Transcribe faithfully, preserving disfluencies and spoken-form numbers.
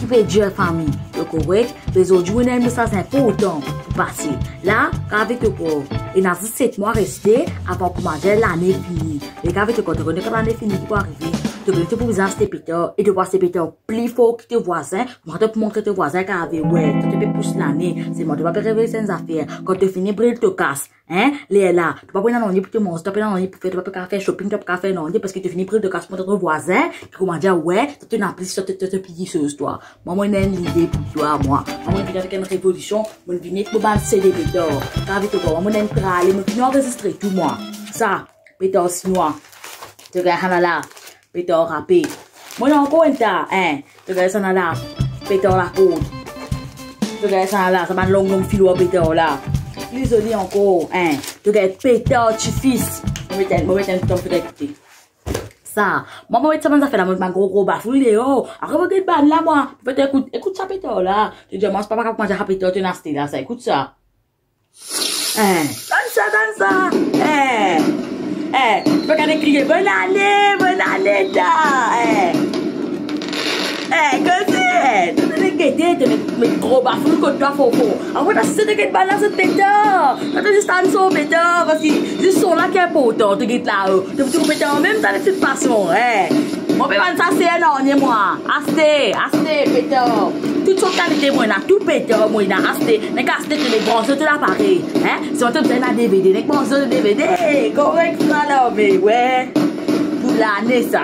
ki pe dir fami. To korek? Me zordi mo ena enn mesaz inportan pou pase. La, kav to kor. Ena zis set mwa reste avan koumadir lane fini. Me kav to kor, to kone kan lane fini ki pou arive. To kone to pou bizin aste petar, e to pou aste petar pli for ki to vwazin. Kouma to pou montre to vwazin kav, we, to, to pe pous lane. Selman to pa pe revey sa enn zafer. Kan to fini bril to kas, hein, lerla, to pa pou ena nanye pou to manze, to pa pou ena nanye pou fer, to pa pou kav fer shopping, to pa pou kav fer nanye, parski to fini bril to kas pou montre to vwazin, ki koumadir, we, to, to ena plis, to, to, to, to pli soz twa. Mwa, mo ena enn lide pou twa, mwa. Mwa, mo vini avek enn revolision, mo vini ek mo bann CD petar. Kav to kor, mwa, mo ena enn trale, mo vini anrezistre tou, mwa. Sa, petar sinwa. To gagn sa la, petar rape. Mo ena ankor enn ta, hein. To gagn sa la, petar lakord. To gagn sa la, sa bann long long filwar petar la. Pli zoli ankor, hein. To gagn petar tifis. Mo met enn, mo met enn tan pou to ekoute. Sa, mwa, mo met sa bann zafer la, mo met bann gro gro bafoul deor. Apre mo get bann la, mwa. Mo fer to ekout, ekout sa petar la. To dir mwa, se pa, pa kav manz sa petar to ena aste la, sa, ekout sa. Eh, tann sa, tann sa. Eh, eh, to gagn kriye, "Bonane, bonane, ta." Eh. Eh, koze, eh, to, to gete, to met, met gro bafoul kot twa, fofo. Apre to sit, to get bann la, zot petar. To, to zis tann son petar, parski zis son la ki inportan, to get la, oh. To, to petar mem, ta de tout fason, eh. Mo pe vann sa ser nanye, mwa. Aste, aste, petar. Tou sort kalite mo ena, tou petar mo ena, aste. Nek aste, to nek branse to laparey, hein. Si to bizin ena DVD, nek branse to DVD. Korek sa la, me, we. Pou lane sa.